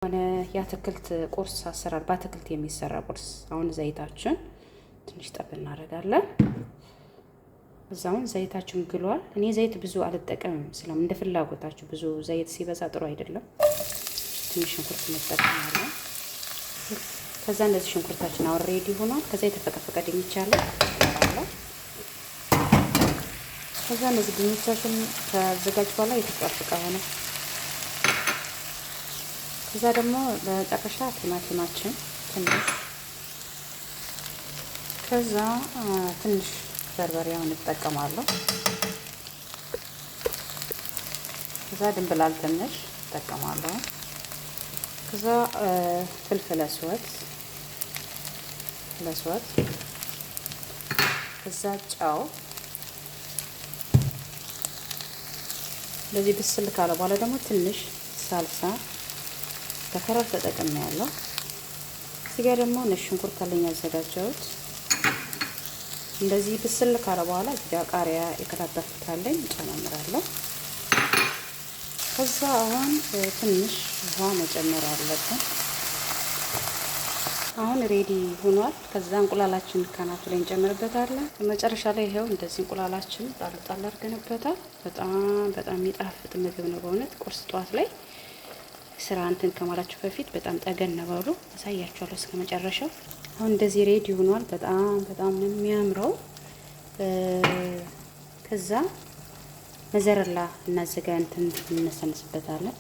የሆነ የአትክልት ቁርስ አሰራር፣ በአትክልት የሚሰራ ቁርስ። አሁን ዘይታችን ትንሽ ጠብ እናደርጋለን። እዛውን ዘይታችን ግሏል። እኔ ዘይት ብዙ አልጠቀምም፣ ስለም እንደ ፍላጎታችሁ። ብዙ ዘይት ሲበዛ ጥሩ አይደለም። ትንሽ ሽንኩርት እንጠቀማለን። ከዛ እንደዚህ ሽንኩርታችን አሁን ready ሆኗል። ከዛ የተፈቀፈቀ ድንች አለ። ከዛ እነዚህ ድንቻችን ከዘጋጅ በኋላ የተፈቀፈቀ ሆነ። ከዛ ደግሞ በመጨረሻ ቲማቲማችን ትንሽ፣ ከዛ ትንሽ በርበሬውን እጠቀማለሁ። ከዛ ድንብላል ትንሽ እጠቀማለሁ። ከዛ فلفل أسود ለስወት፣ ከዛ ጨው። እንደዚህ ብስል ካለ በኋላ ደግሞ ትንሽ ሳልሳ በ color ተጠቅሜ ያለው። እዚህ ጋር ደግሞ ነጭ ሽንኩርት አለኝ ያዘጋጀሁት። እንደዚህ ብስል ካለ በኋላ እዚህ ጋር ቃሪያ የከታተፍኩት አለኝ እጨማምራለሁ። ከዛ አሁን ትንሽ ውሃ መጨመር አለብን። አሁን ready ሆኗል። ከዛ እንቁላላችን ካናቱ ላይ እንጨምርበታለን። መጨረሻ ላይ ይኸው እንደዚህ እንቁላላችን ጣል ጣል አድርገንበታል። በጣም በጣም የሚጣፍጥ ምግብ ነው በእውነት። ቁርስ ጠዋት ላይ ስራ እንትን ከማላችሁ በፊት በጣም ጠገን በሉ። አሳያችኋለሁ እስከ መጨረሻው። አሁን እንደዚህ ready ሆኗል። በጣም በጣም ነው የሚያምረው። ከዛ መዘረላ እናዘጋ እንትን እንነሰንስበታለን።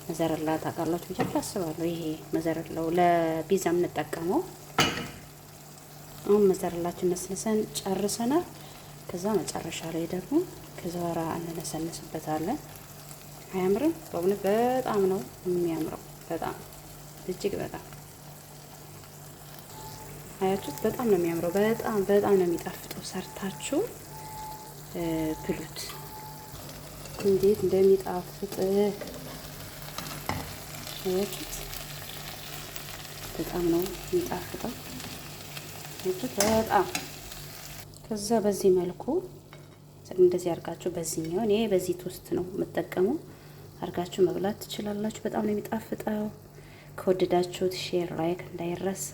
መዘረላ ታውቃላችሁ ብዬ አስባለሁ። ይሄ መዘረላው ለፒዛ የምንጠቀመው። አሁን መዘረላችን ነስንሰን ጨርሰናል። ከዛ መጨረሻ ላይ ደግሞ ከዘራ እንነሰንስበታለን። አያምርም? በእውነት በጣም ነው የሚያምረው። በጣም እጅግ በጣም አያችሁት? በጣም ነው የሚያምረው። በጣም በጣም ነው የሚጣፍጠው። ሰርታችሁ ብሉት እንዴት እንደሚጣፍጥ አያችሁት? በጣም ነው የሚጣፍጠው። አያችሁት? በጣም። ከዛ በዚህ መልኩ እንደዚህ አድርጋችሁ በዚህኛው፣ እኔ በዚህ toast ነው የምጠቀመው፣ አድርጋችሁ መብላት ትችላላችሁ። በጣም ነው የሚጣፍጠው። ከወደዳችሁት share፣ like እንዳይረሳ።